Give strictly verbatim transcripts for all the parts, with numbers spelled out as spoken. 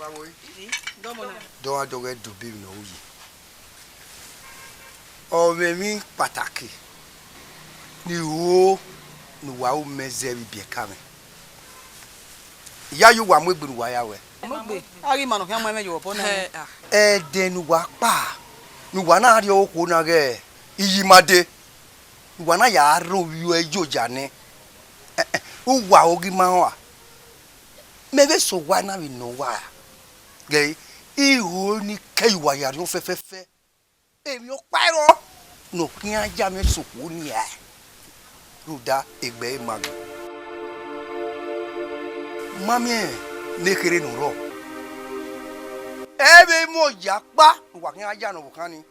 Wa wo yi. Dọmọ na. Dọmwa dọghẹ dobe emwi ne ọ ru yi. Ọ mwẹ emwi kpataki ne I ho ne uwa ru mẹ zẹ vbe ibiẹka mwẹ. I ya ye uwa mu egbe ne uwa ya ruẹ. Mu egbe, a ghi ma ne ọ khian mu ẹmwẹ ye obọ na. Ẹdẹ ne uwa kpa, ne uwa na rrie okhuo na ghe iyimade, ne uwa na ya rre ovbi ẹre ye oya nẹ, uwa ọghe ima rua. Mẹ vbe sẹ owa na vbe nọ uwa ra? Ghẹ, I ho ne I ke uwa ya rhiọn fẹfẹfẹ. Emwi ọkpa i rrọọ ne ọ khian ya mwẹ sẹ okhuo nia, rhunmwuda egbe ẹre ma gbe. Ma miẹn ne kherhe ne ọ rrọọ. Ẹ i vbe mu oya ọkpa ne uwa khian ya ne ọvbokhan nii.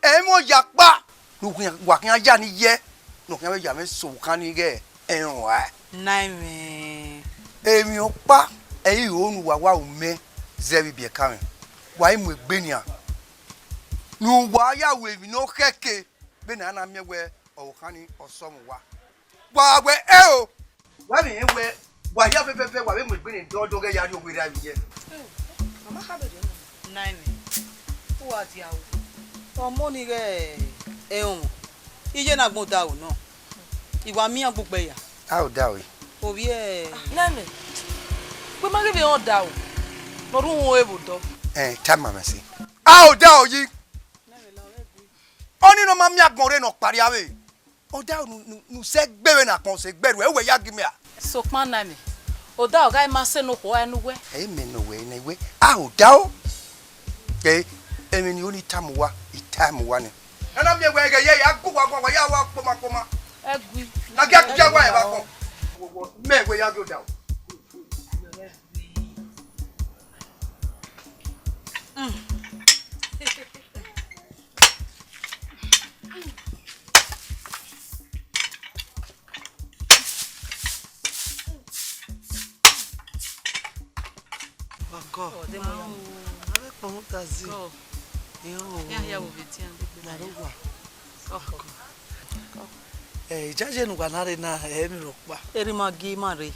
Ẹ i mu oya ọkpa ne uwa khian ya ne iyẹ, ne ọ khian vbe ya mwẹ sẹ ọvbokhan nii ghe ẹrọnmwa. Naẹmwẹ. Emwi ọkpa ẹre I ho ne uwa wa ru mẹ zẹ vbe ibiẹka mwẹ. Wa i mu egbe nian, ne uwa ya ru emwi ne ọ khẹke, vbene a na miẹn wẹ ọvbokhan nii ọ sọmọ uwa. Wa wẹ ẹ o, wa vbe rẹn wẹ wa hia fẹfẹfẹ, wa vbe mu egbe ne dọdọghẹ ya rrie owerriẹ vbe iyẹ. Mama kha bẹdẹ nọ. Naẹmwẹ, uwa dia o. Ọmọ ni ghe ẹrọnmwa, iye na gbọn odaro nọ, I wa miẹn agbogbe ya. A odaro. Ovbi ẹ. Naẹmwẹ, wẹ ma ghi vbe rẹn odaro ne ọ rre uhunmwu ẹre vbe odọ. Ẹn, tama mwẹ sẹ. A odaro yi. Ọnii ne ọ ma miẹn agbọn rre ne ọ kparia vbe. Odaro ne u sẹ gbe vbe ne akpọn sẹ gbe ruẹ, uwẹ ya gie mẹ ra? Sokpan Naẹmwẹ, odaro gha ma sẹ ne okhuo ra ne uwẹ. Ẹ i mẹ ne uwẹ ne wẹ, a odaro. Ẹ, emwi ne I ho ne I tama uwa, I tama uwa nẹ. A na miẹn wẹ ẹghẹ ye ya gu uwa guan, wa ya wa kpoma kpoma. Ẹ gui. Na gie a gie uwa ẹvba kpọn. Mẹ wẹ ya gie odaro. Ọkọ. Ọ, de mo ya. Ọ, a vbe kpọnmwẹ uta zẹ. Ọ. Ẹ, ọ. Ya ya wo vbe dian degbe na. Wa ro wa. Ọkọ. Ẹ, ijaje ne uwa na rre na, ẹ, emwi rhọkpa. Erha ima gie ima rre.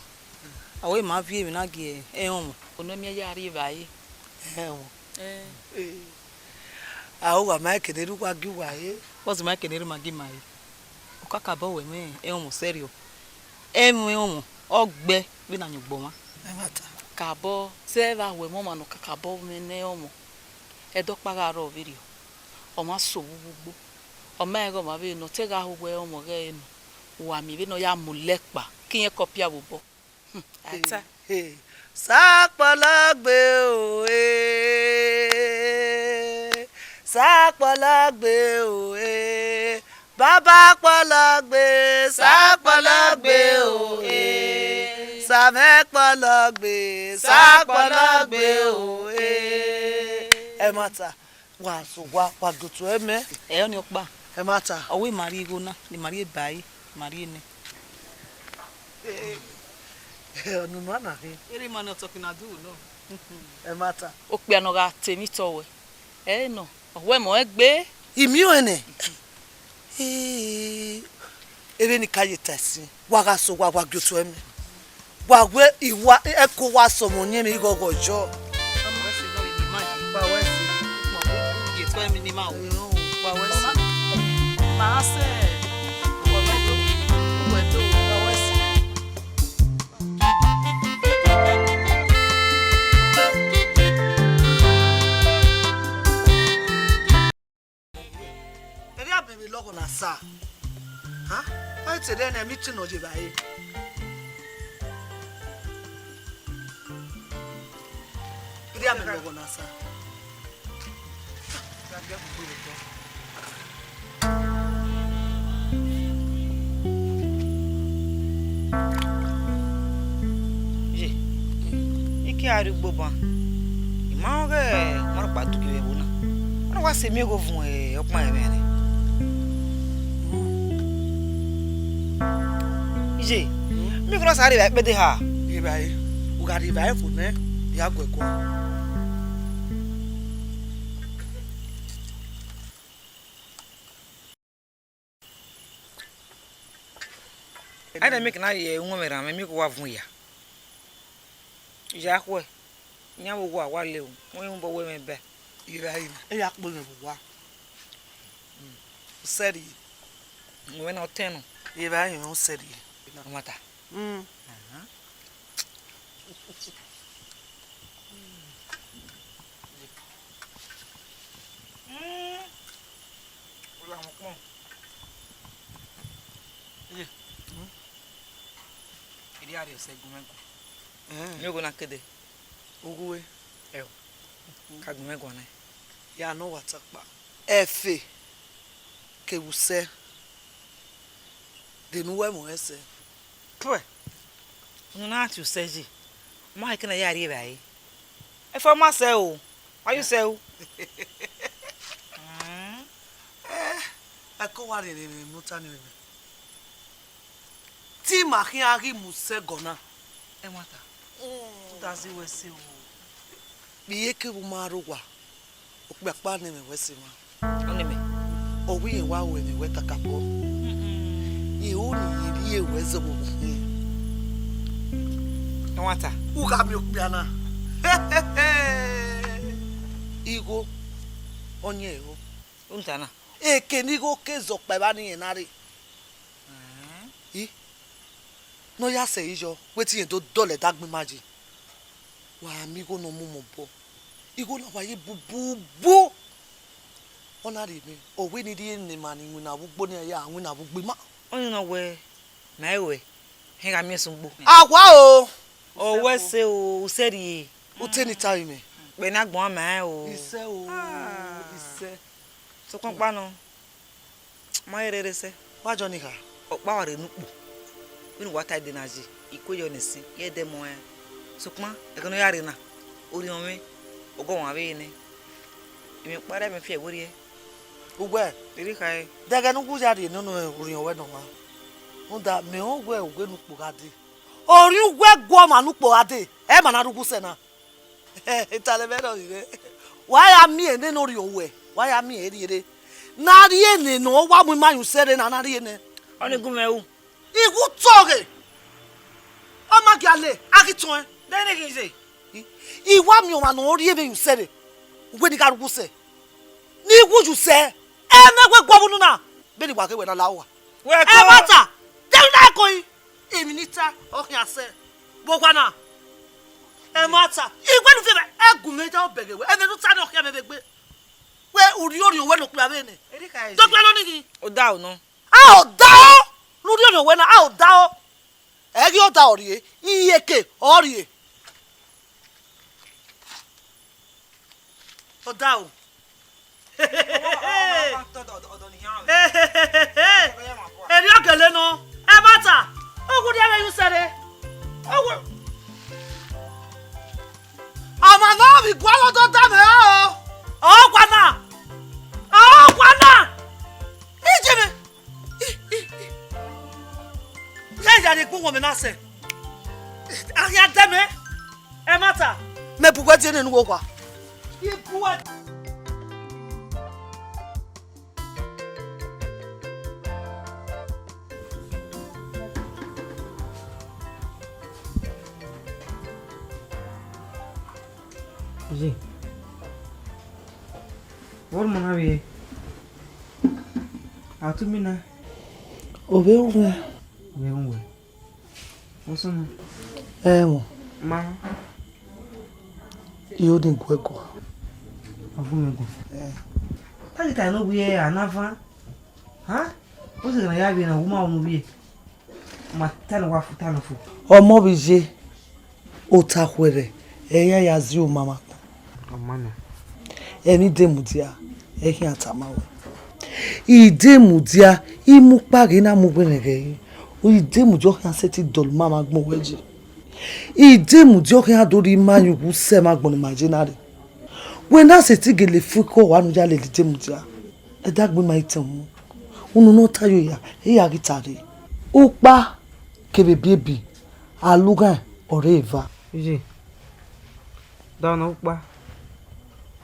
A wẹ ima viọ emwi na gie ẹrọnmwa. Unu miẹn ya rri evbare. Ẹrọnmwa. Ẹ. Ẹ. A, uwa ma kene rre uwa gie uwa re. What's my kene rre ma gie ima re? Ọ kakabọ wẹ mwẹ ẹrọnmwa sẹrriọ. Ẹmwẹ ẹrọnmwa, ọ gbe vbene a yan ugbọmwa. Ẹmwata. Kabọ, zẹ vbe a hu ẹmwẹ ọmwa ne ọ kakabọ mwẹ ne ẹrọnmwa. Ẹdẹ ọkpa gha rrọọ vberriọ, ọ ma sẹ ovbi uwu ugbo. Ọ ma rẹn ghe ọmwa vbene ọ te gha ho uwu ẹrọnmwa ọghẹe nọ, wa miẹn vbene ọ ya mu lẹ kpa, ke irẹn kọpia vbe obọ. Hmm, a ta. He, he. Sakpọlọ gbe o, e. Sakpọlọ gbe o, e. Baba kpọlọ gbe, sakpọlọ gbe o, e. Samẹ kpọlọ gbe, sakpọlọ gbe o, e. Ẹmwata. Wa sẹ owa, wa gie otu ẹmwẹ. Ẹ, ọnii ọkpa. Ẹmwata. Ọ wẹ ima rrie igho na, ne ima rrie ba ẹre, ima rrie nẹ. Ẹ, unu a na khin. Erha ima ne ọ tọkọ na duru nọ. Ẹmwata. Okpia ne ọ gha te emwi tọ wẹ, ẹ i nọ, ọ wẹ mẹ ọnrẹn gbe. I miẹn ọnrẹn nẹ. Ee, vbene I ka ye ta ẹse, wa gha sẹ owa, wa gie otu ẹmwẹ. Wa wẹ I wa, ẹko wa sẹ ọmọ ne imẹ ighọghọ yọ. Wa wẹ ẹse. Wa wẹ ẹse. Wa wẹ ẹse. Ma sẹ, wa wẹ do, wa wẹ do, wa wẹ ẹse. Erriọ abẹn vbe lọghọ na sa. Ha? Ọ te rre ne meeting nọ ye evbare. Erriọ abẹn lọghọ na sa. Ye, I ke a rrie ugbo ban, I ma rẹn ọghe ọmwa rhọkpa do gie vbe ẹvbo na. Ọ na wa sẹ miẹn igho vuọn ọkpan ẹmwẹ nẹ. Ye, miẹn igho na sa rre evbare kpẹdẹ ha? Rrie evbare, u gha rrie evbare fo nẹ, I gha gu ẹre guan. Aye ne miẹn ke na ye uwọnmwẹ erha mwẹ, miẹn ke wa vuọn ya. Ya khuẹ, Iran vbe owa wa le o, wẹ rhunmwuda wẹ mwẹ ba. Evbare na, e ya kpe mwẹ vbe owa. Sẹrriọ. Wẹ na ọtẹn nọ. Evbare na, sẹrriọ. Ọmọta. Mm. Ahan. Mm. Ọ la wọn kpọn. Ye. Mm. Iri a rhie ọsẹ gu mwẹ gu. Eh. Mi ogho na kede. Ughue. Ẹ o. Ka gu mwẹ guan nẹ. Ya nọ wa ta kpa. Ẹfe kevbe usẹ. De ne uwẹ mu ẹsẹ. Puẹ. Unu na tie usẹ ye. Ma ekene ya rhie evbare. Ẹfe ọ ma sẹ o. Wa ye usẹ o. Mm. Eh, ẹko wa rhiẹnrhiẹn ne ota ni mwẹ. Te ima khian ghi mu sẹ ẹgọ na. Ẹmwata, mm, u da zẹ wẹ sẹ o. Vbe iyeke vbe u ma rre owa, okpia ọkpa ne ẹmwẹ wẹ sẹ emwa. Ọni mẹ. Ọ wẹ irẹn wa ru ẹmwẹ wẹ kakabọ. Mm-mm. Irẹn ọni irẹn rhie wẹ zẹ vbe okhiẹn. Ẹmwata. U gha miẹn okpia na. Igho, ọni ẹre o. U ta na. Eke ne igho ke zẹ ọkpa evba ne irẹn na rre. Ẹn? I, ne ọ ya sẹ ẹre yọ, wẹ te irẹn do dọlọ ẹdagbọn ima ye. Wa miẹn igho ne ọ mu mẹ obọ. Igho na wa ye bububu. Ọ na rhie mwẹ, ọ wẹ ne I rhie ne ima ni winna vbe ugbo ne iran ya winna vbe ugbo ima. Ọni nọ wẹ, ma i ruẹ, hẹn gha miẹn sẹ ugbo. A wa o. Ọ wẹ sẹ o, usẹ rhie. U te ne I tama mwẹ. Kpẹ ne agbọn ma rẹn o. Isẹ o, ah, isẹ. Sokpan ọkpa nọ, ma rherhe sẹ. Wa jọ ni kha. Ọkpa wa rre ne ukpo. Vbene uwa ta dee na ye, I kue yọ ne ẹse, I ẹdẹ mọ ẹn. Sokpan, ẹghẹ ne ọ ya rre na, orhiọn mwẹ, ọgọ ọmwa vbe nẹ. Emwi ọkpa rre mwẹ fi ẹvbo rriẹ. Uwẹ. Erriọ kha ẹe. De ẹghẹ ne u gu ya rhie nene orhiọn ruẹ nọ mwa? Rhunmwuda, mẹ rẹn wẹ uwẹ ne ukpo gha dee. Orhiọn uwẹ gu ọmwa ne ukpo gha dee, ẹ ma na rre uwu sẹ na. Italẹ mwẹ rrọọ rre. Wa ya miẹn nene orhiọn ruẹ, wa ya miẹn rhie rre. Ne a rhie nene, ọ wa mu ima ye usẹ rre na, na rhie nẹ. Ọni gu mwẹ ru. Igho tọghe. Ọ ma gia le, a ghi tọn ẹn. Dẹni ghi ye. I, I wa miẹn ọmwa ne ọ rhie mwẹ ye usẹ rre. Uwẹ ni gha rre uwu sẹ. Ne I wu ye usẹ. Ẹmwẹ wẹ guọghọ unu na. Vbene wa ghe wẹ na la owa. Wẹ ko. Ẹmwata, de u na ko yi. Emwi ne I ta, ọ khian sẹ. Vbe owa na. Ẹmwata, I wẹ ne u viọ ẹgu mwẹ da ọ bẹghe wẹ. Ẹmwẹ ne u ta ni ọ khian mwẹ vbe egbe. Wẹ u rhie orhiọn wẹ ne okpia vbe nẹ. Erriọ kha ẹe. Dọkpia nọ ni ghi. Odaro nọ. A odaro, ne u rhie orhiọn wẹ na, a odaro. Ẹ ghi odaro rhie, iyeke ọ rhie. Odaro. Erriọ gele nọ, ẹmwata, ọ wu rhie mwẹ ye usẹ rre. Ọ wu. Ọmwa ne ọ vbe igualọ do da mwẹ o. Ọ gua na. Ọ gua na. Ije mwẹ. Ghẹ ya rhie egbe uwọnmwẹ na sẹ. A khian dẹ mẹ. Ẹmwata. Mẹ bu uwẹ die nene uwu owa. I bu uwẹ. Ye. Vbọrhọma na vbe? A tu mi na. Ovbe uwẹ. Ovbe uwẹ. What's up? Ẹmwẹ. Ma. Yo ni guẹ gua. Ọgumwẹgua. Eh. Tagi ta ne ovbi ẹre a na van. Ha? What's it gonna ya vbe na, woman, ovbi ẹre? Ma ta ne wa fu, ta ne fu. Ọmọ vbe iye, ota khuẹrhẹ, ẹ i ya ya zẹ omamwagbọn. Ọ ma na. Emwi de mudia, ẹ i khian tama ruẹ. I de mudia, I mu ukpa ghe na mu uwẹ rẹn ghẹ re. I de mudia, ọ khian sẹtin dọlọ omamwagbọn ruẹ ye. I de mudia, ọ khian do rhie ima ye uwu sẹ emwa agbọn ne ima ye na rre. Wẹ na sẹtin gele fu ikọ wa ne u ya lele I de mudia. Ẹdẹ agbọn ima i tẹn unu. Unu ne ọ ta yo ya, I ya ghi ta rre. Ukpa kevbe ebiebi, alughaẹn ọre eva. Ye, dọnọ ukpa,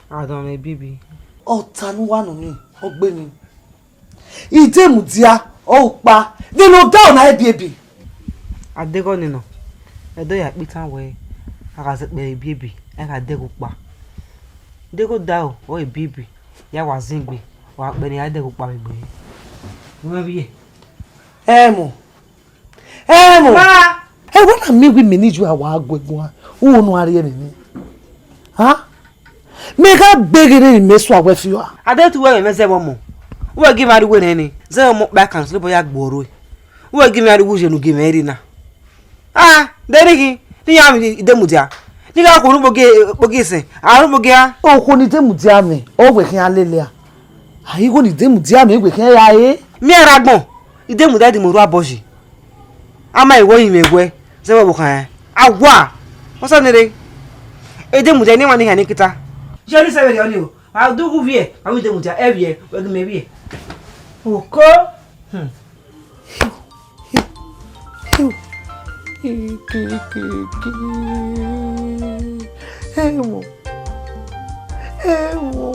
a dọnọ ebiebi. Ọta ne uwa nọ nii, ọ gbe nii. I de mudia, ọ ukpa, vbene odaro na ebiebi. A deghẹ ọni nọ, ẹdẹ ọ ya kpe itan wẹẹ, a gha zẹkpẹ ebiebi, Ẹ gha dẹghe ukpa. Degho daro, ọ e bibi, ya wa zin egbe, wa kpẹ ne I ra dẹghe ukpa vbe egbe. Wẹ vbiẹ. Ẹmwẹ. Ẹmwẹ. Ma. Ẹ, wẹ na miẹn wẹ imẹ ne I ya wa gu ẹ guan, u no a rhie mwẹ nẹ. Ha? Mẹ gha gbe ghe ne imẹ sua wẹ fi ua. A de tu wẹ mwẹ zẹ vbe ọmọ. Wẹ gi mwa rre uwu nẹ ni, zẹ vbe ọmọ ọkpa kan, Osanobua ya gbe ruẹ. Wẹ gi mwa rre uwu ye ne u gie mwẹ rre na. Ah, de ni khin, ne iran miẹn ide mudia. Ne I gha khuo ne ukpogi, ukpogi sẹn, a ru ukpogi a. Okhuo ne ide mudia mwẹ, ọ wẹ khian lele a. A igho ne ide mudia mwẹ, wẹ khian ya re. Miẹn rre agbọn, ide mudia di mu orhu abọ yi. A ma igho yin mwẹ wẹ, zẹ vbe ọvbokhan ẹn. A wa, ọ sẹ nene. Ide mudia ne emwa ni hia ni kita. Ye ni sẹ vberriọ ni o, a do gu vbiẹ, a ru ide mudia, ẹ vbiẹ, wẹ gi mẹ vbiẹ. Oko. Hmm. Ẹmwẹ, ẹmwẹ,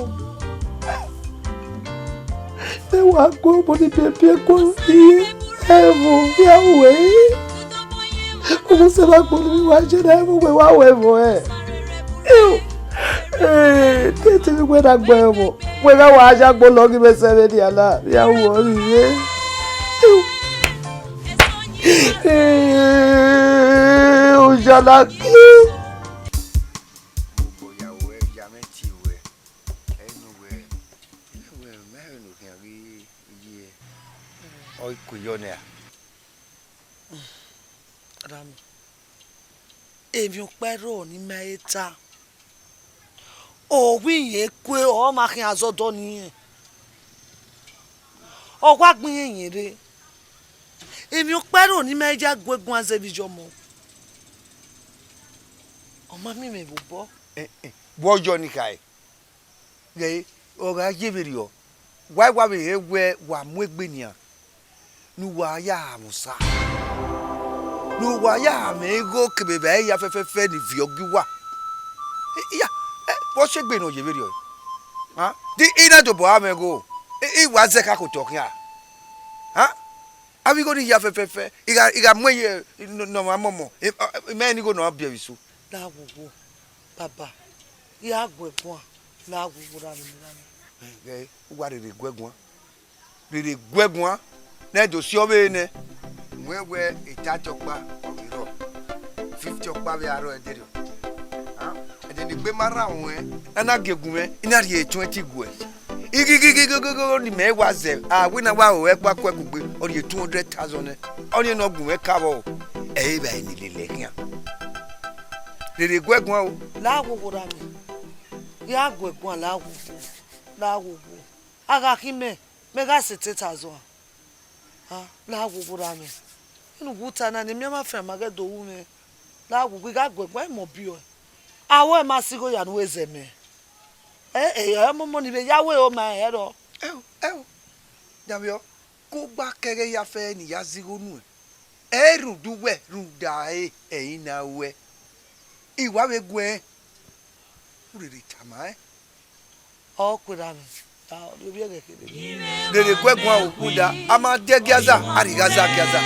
ẹ wa gu obọ ni biẹbiẹ gu iye, ẹmwẹ, ya wẹ. Ọmọ sẹ vbe agbọn ne wa jẹ na, ẹmwẹ, wẹ wa wẹ ẹmwẹ. Ew. Eh, te te wẹ na gbe ẹmwẹ. Wẹ gha wa ya gbe lọ ghi vbe sẹ vbe nian na, ya wẹ ọre iye. Ew. Eh, ojala ki. Mo ya wẹ ya mwẹ tie ruẹ, ẹ i nu wẹ, ẹ wẹ mẹ vbe ne u khian ghi ye, ọ i ku yọ nẹ ra? Rami, emwi ọkpa i rrọọ ne ima he ta. Ọ wẹ irẹn kue, ọ ma khian zẹ ọdọ ne irẹn. Ọ wa gbẹn irẹn rre. Emwi ọkpa i rrọọ ne ima he ya gu ẹ guan zẹ vbe iyọmọ. Ọ ma miẹn mwẹ vbe obọ. Eh, eh, vbọ yọ ni khae? Ghẹ, ọ gha ye vberriọ, wa i wa vbe rẹn wẹ wa mu egbe nian, ne uwa ya mwẹ osa, ne uwa ya mwẹ igho kevbe evbare hia fẹfẹfẹ ni viọ gie uwa. Iya, ẹ, vbe ọ sẹ egbe ne ọ ye vberriọ? Ha? Te I na dobọ ra mwẹ igho, I, I wa zẹ kha ke otọ khian. Ha? Avbe igho ni hia fẹfẹfẹ, I gha, I gha mu ẹre ne ọ ma mọmọ, I, I ma rẹn ne igho ne ọ biẹ vbe isu. La wowo, baba, ya gu ẹ guan, la wowo ra vbe ne ra. Ghẹ, uwa rere gu ẹ guan. Rere gu ẹ guan, ne ẹ do si ọvbehe nẹ. Wẹ wẹ thirty ọkpa ọ vbe rrọọ, fifty ọkpa vbe a rrọọ ẹdẹrriọ. Ah, ẹdẹ ne egbe ma rran ruẹn, a na gie gu mwẹ, I na rhie twenty guẹ. Ighighighighighi ni mẹ wa zẹ, a wẹ na wa ro ẹkpa ku ẹkugbe, ọ rhie two hundred thousand nẹ. Ọnii ne ọ gu mwẹ ka vbọ o, ẹ i re evbare ni lele khian. Rere gu ẹ guan o. La wowo ra mwẹ. Ya gu ẹ guan, la wowo. La wowo. A gha khin mẹ, mẹ gha sẹ ten thousand. Ah, la wowo ra mwẹ. Inu wu ta na ni, mẹ ma fian ma ghẹ do ru mwẹ. La wowo, I gha gu ẹ guan, imẹ ọ biẹ ọe. A wẹ ma si igho ya ne u zẹ mẹ. Ẹ, ẹ, ẹ, ọmọmọ ni vbe ya wẹ o ma ẹ rọ. Ẹo, ẹo. Davbiọ, ke u gba kẹghẹ ya fẹ ne I ya zẹ igho nuẹn. Ẹ i rhunmwuda uwẹ, rhunmwuda ẹre, ẹ i na ruẹ. I wa vbe guẹ, u rere tama ẹn. Ọ kuerha mwẹ, a, ovbi ẹghẹ kherhe. Rere gu ẹ guan o, rhunmwuda, a ma dẹ giaza, a rhie gha za giaza.